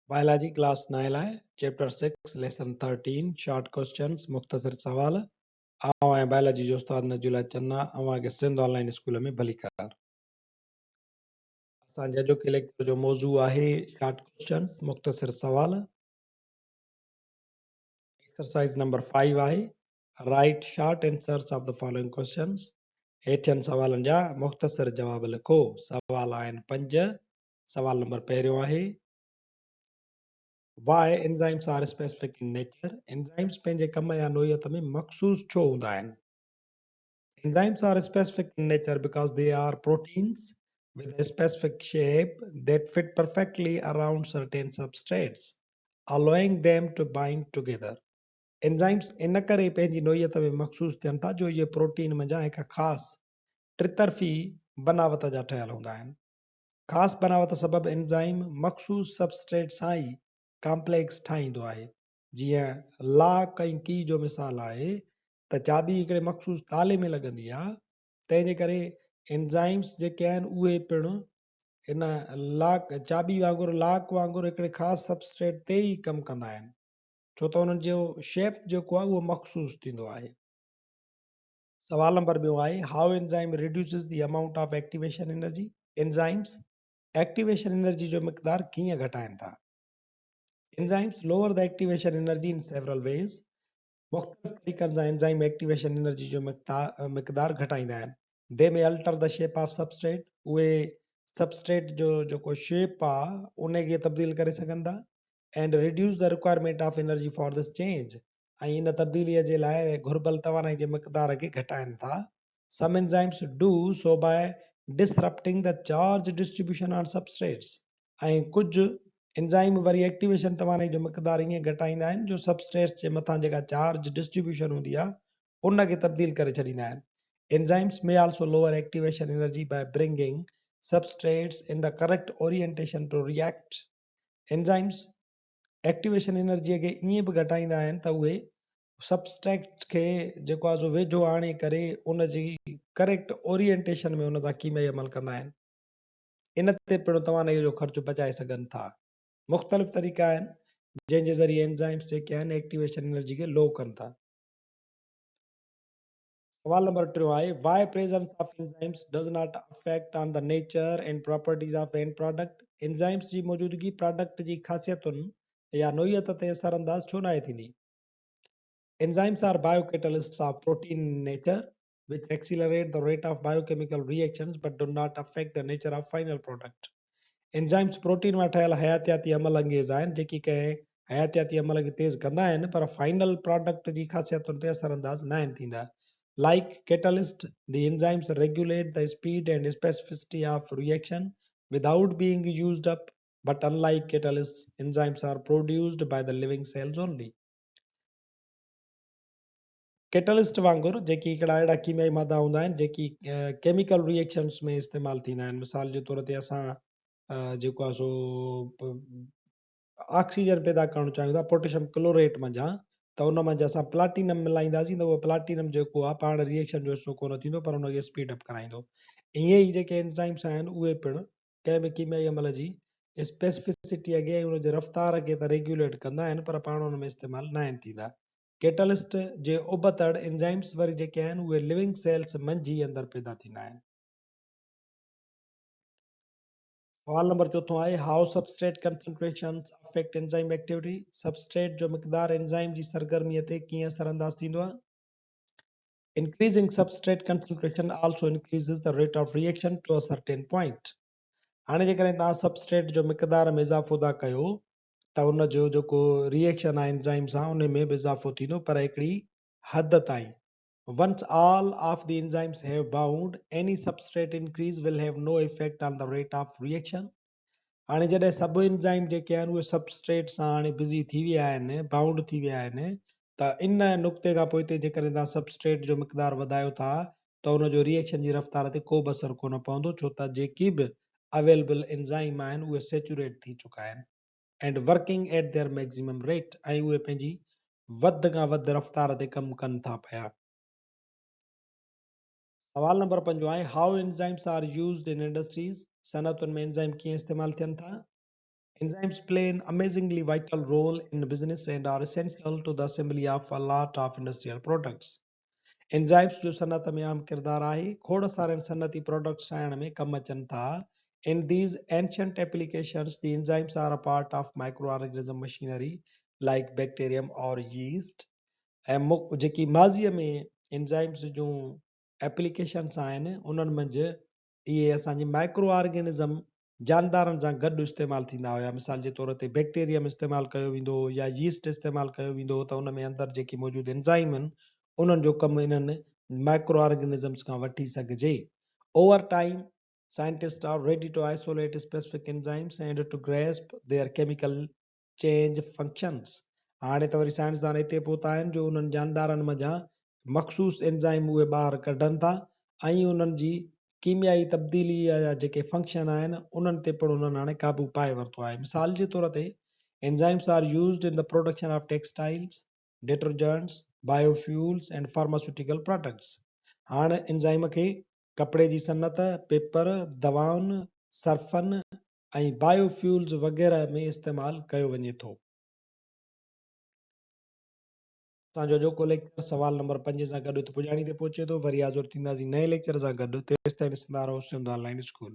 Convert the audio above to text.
Biology class نائين لاء chapter six lesson 13 short questions مختصر سوال آئون آهيان بائلاجي جو استاد نجولا چنا اوهان کي سنڌ آن لائين اسڪول ۾ ڀليڪار. اسان جي اڄوڪي ليڪچر جو موضوع آهي شارٽ ڪوسچنس مختصر سوال. ايڪسرسائز نمبر 5 آهي write short answers of the following questions هيٺين سوالن جا مختصر جواب لکو. سوال آهن پنج. سوال نمبر پهريون آهي Why enzymes are specific in nature؟ Enzymes پنهنجي ڪم يا نوعيت ۾ مخصوص ڇو هوندا آهن؟ Enzymes are specific in nature because they are proteins with a specific shape that fit perfectly around certain substrates, allowing them to bind together. Enzymes ان ڪري پنهنجي نوعيت ۾ مخصوص ٿين ٿا جو اهي پروٽين منجهان هڪ خاص ٽطرفي بناوت جا ٺهيل هوندا آهن. خاص بناوت سبب انزائم مخصوص سبسٽريٽ سان ئي ڪامپليڪس ٺاهيندو آهي. جيئن لاڪ ۽ ڪي جو مثال آهي ته چاٻي هڪڙي مخصوص تالي ۾ لڳندي آهي، تنهن جي ڪري انزائمس جيڪي آهن اهي پڻ ان لاڪ، چاٻي وانگر، لاڪ وانگر هڪڙي خاص سبسٽريٽ تي ئي ڪم ڪندا آهن، ڇو ته انهن جو شيپ جيڪو آهي اهو مخصوص ٿيندو آهي. سوال نمبر ٻيون آهي How enzyme reduces the amount of activation energy؟ Enzymes activation energy جو مقدار ڪيئن گهٽائن ٿا؟ Enzymes lower the activation energy in several ways. مختلف طريقن سان انزائم ايڪٽيويشن انرجي جو مقدار گهٽائيندا آهن. They may alter the shape of substrate. اهي سبسٽريٽ جو جيڪو شيپ آهي ان کي تبديل ڪري سگهن ٿا. And reduce the requirement of energy for this change. ۽ ان تبديليء جي لاء گهربل توانائي جي مقدار کي گهٽائن ٿا. Some enzymes do so by disrupting the charge distribution on substrates ۽ ڪجهه انزائم وري ايڪٽيويشن توانائي جو مقدار ائين گهٽائيندا آهن جو سبسٽريٽس جي مٿان جيڪا چارج ڊسٽريبيوشن هوندي آهي ان کي تبديل ڪري ڇڏيندا آهن. Enzymes may also lower activation energy by bringing substrates in the correct orientation to react. Enzymes activation انرجيء کي ائين به گهٽائيندا آهن ته اهي سبسٽريڪٽس کي جيڪو آهي سو ويجهو آڻي ڪري ان جي ڪريڪٽ اورينٽيشن ۾ ان سان ڪيميائي عمل ڪندا آهن. ان تي پڻ توانائيء جو خرچ بچائي سگهن ٿا. مختلف طريقا آهن جنهن جي ذريعي انزائمس جيڪي آهن ايڪٽيويشن انرجي کي لو ڪن ٿا. سوال نمبر ٽيون آهي Why presence of enzymes does not affect on the nature and properties of end product؟ Enzymes جي موجودگي پراڊڪٽ جي خاصيتن يا نوعيت تي اثر انداز ڇو ناهي ٿيندي؟ Enzymes are biocatalysts of protein in nature which accelerate the rate of biochemical reactions but do not affect the nature of final product. Enzymes protein مان ٺهيل حياتياتي عمل انگيز آهن، جيڪي ڪنهن حياتياتي عمل کي تيز ڪندا آهن، پر فائنل پراڊڪٽ جي خاصيتن تي اثر انداز ناهن ٿيندا. Like catalyst, the enzymes regulate the speed and specificity of reaction without being used up, but unlike catalysts, enzymes are produced by the living cells only. Catalyst وانگر جيڪي هڪڙا اهڙا ڪيميائي مادا هوندا آهن جيڪي ڪيميڪل ريئيڪشنس ۾ استعمال ٿيندا آهن مثال جي طور تي اسان جيڪو آهي سو آڪسيجن پيدا ڪرڻ چاهيون ٿا پوٽيشم ڪلوريٽ منجهان ته ان منجهه اسان پلاٽينم ملائينداسين ته اهو پلاٽينم جيڪو آهي پاڻ ريئيڪشن جو حصو ڪونه ٿيندو پر ان کي اسپيڊ اپ ڪرائيندو ائين ئي جيڪي انزائمس آهن اهي پڻ ڪنهن به ڪيميائي عمل جي اسپيسفسٽي کي ۽ ان جي رفتار کي ته ريگيوليٽ ڪندا آهن پر پاڻ ان ۾ استعمال ناهن ٿيندا. ڪيٽالسٽ جي ابتڙ انزائمز وري جيڪي آهن اهي لونگ سيلز منجهه ئي اندر پيدا ٿيندا آهن. سوال نمبر چوٿون آهي How substrate concentrations affect enzyme activity؟ Substrate جو مقدار انزائم جي سرگرمي تي ڪيئن اثر انداز ٿيندو آهي؟ Increasing substrate concentration also increases the rate of reaction to a certain point. هاڻي جيڪڏهن توهان سبسٽريٽ جو مقدار ۾ اضافو ٿا ڪيو ته ان جو جيڪو ريئيڪشن آهي انزائم سان ان ۾ به اضافو ٿيندو پر هڪڙي حد تائين. Once all of the enzymes have bound, any substrate increase will have no effect on the rate of reaction. هاڻي جڏهن سڀ انزائم جيڪي آهن اهي سبسٽريٽ سان هاڻي بزي ٿي ويا آهن، بائونڊ ٿي ويا آهن ته ان نقطي کان پوئتي جيڪڏهن توهان سبسٽريٽ جو مقدار وڌايو ٿا ته ان جو ريئيڪشن جي رفتار تي ڪو به اثر ڪونه پوندو ڇو ته جيڪي به اويلبل انزائم آهن اهي سيچوريٽ ٿي چڪا آهن and working at their maximum rate ۽ اهي پنهنجي وڌ کان وڌ رفتار تي ڪم ڪن ٿا پيا. سوال نمبر پنجون آهي How enzymes are used in industries؟ صنعتن ۾ انزائم ڪيئن استعمال ٿين ٿا؟ Enzymes play an amazingly vital role in business and are essential to the assembly of a lot of industrial products. Enzymes جو صنعت ۾ اهم ڪردار آهي. کوڙ سارن صنعتي پراڊڪٽس ٺاهڻ ۾ ڪم اچن ٿا. In these ancient applications, the enzymes are a part of microorganism machinery like bacterium or yeast. ۽ جيڪي ماضيء ۾ انزائمز جون ايپليڪيشنس آهن انهن منجهه اهي اسان جي مائڪرو آرگنزم جاندارن سان گڏ استعمال ٿيندا هيا مثال جي طور تي بيڪٽيريم استعمال ڪيو ويندو هو يا ييسٽ استعمال ڪيو ويندو هو ته ان ۾ اندر جيڪي موجود انزائم آهن انهن جو ڪم انهن مائڪرو آرگنزمز کان وٺي سگهجي. Over time scientist are ready to isolate specific enzymes and to grasp their chemical change functions هاڻي ته وري سائنسدان اتي پهتا آهن جو انهن جاندارن منجهان مخصوص انزائم اهي ٻاهر ڪڍن ٿا ۽ انهن جي ڪيميائي تبديلي جا جيڪي فنڪشن آهن انهن تي پڻ انهن هاڻي قابو پائي ورتو آهي مثال جي طور تي enzymes are used in the production of textiles, detergents, bio fuels and pharmaceutical products هاڻ انزائم کي ڪپڙي جي صنعت، پيپر، دوائن، صرفن ۽ بايو فيولز وغيره ۾ استعمال ڪيو وڃي ٿو. اسان جو اڄوڪو ليڪچر سوال نمبر پنج سان گڏ هت پڄاڻي تي پهچي ٿو. وري حاضر ٿينداسين نئين ليڪچر سان گڏ. تيستائين ڏسندا رهو سنڌ آن لائين اسڪول.